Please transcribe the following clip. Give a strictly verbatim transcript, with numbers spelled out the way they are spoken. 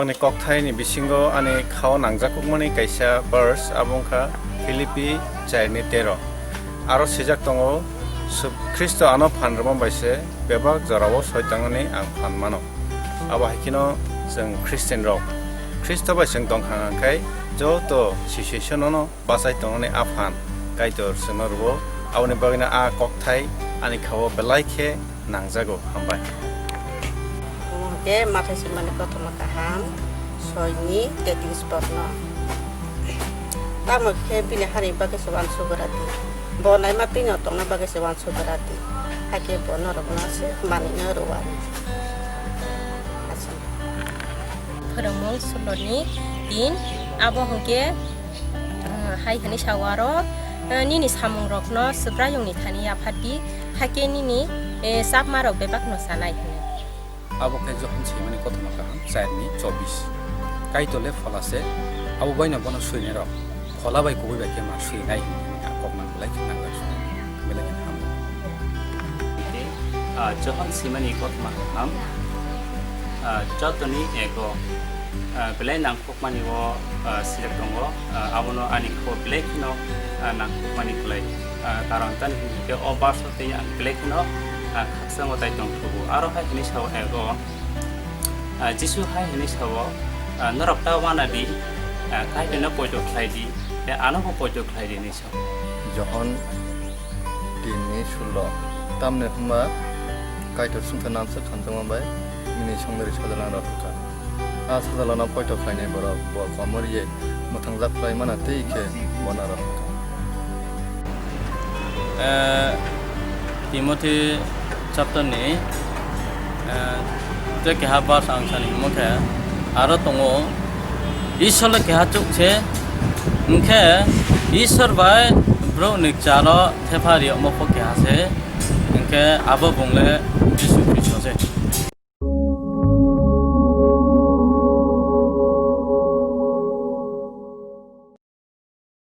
Ani kokthaini bisingo ani khao nangjakukmani kaisa verse, abo wngkha Philippi charni tero. Aro swijak tongo, "Sub-, Khristo ano phan rwma bai se bebak jorao soi tangmani ang phan mano." Abo hai kheno chwng Christian rok Khristo bai chwng tongkha hwnkhe joto situation-o no bachai tongnani a phan Kaitor chwngno rwo. Aboni bagwino a kokthai ani khao belai khe nangjago. Hambai. Omo hwnkhe Mathai swimani kothoma kaham, soini tetris borno. Tamo khe bini hani bagwi se uansuk gra di. Bo naima twino tongna bagwi se uansuk gra di. Hakhe bo norokno se manwino rwani. Aswk. Phwrwngmung suloni tin, abo hwnkhe, ah, hai hwnwi sao aro, ah, "Nini samungrokno Subraiyungni thani yaphardi, hakhe nini, eh, chapmarok bebakno chanai," hwnwi. Abo khe Johon swimani kothoma kaham, charni chobbish. Kaitor le phola se, abo baino bono swinairok phola bai kubui bai khe ma swinai hwnwi a kokno belai khe nangjak belai khe hamjak. Ah, Johon swimani kothoma kaham, ah, chotoni ego, ah, belai nangkukmani o, ah, sijak tongo, ah, abono ani kho belai kheno, ah, nangkukmani kwlai. Ah, karon tani hwnkhe o verse o tei ang belai kheno, ah, khakchangma tai tongthogo. Aro hai hwnwi sao ego, ah, Jisu hai hwnwi sao, ah, "Norok ta uana di, ah, Kaitorno poito khlai di, tei anobo poito khlai di," hwnwi sao. Johon tin ni sullo. Tamni hwnba Kaitor chwngkha namswk hamjakma bai nini songdari sajla rok kha. A sajla no poito khlainai borok bo komor ye mwthangjak khlai mana tei khe bono rok kha. Eh, Timothy chapter ni, eh, tei keha verse ang sani hwnmokhe, aro tongo, Ishwar le keha chuk se, hwnkhe Ishwar bai borokni kwcharo thepha riyokma pho keha se, hwnkhe abo bung le Jisu Khristo se.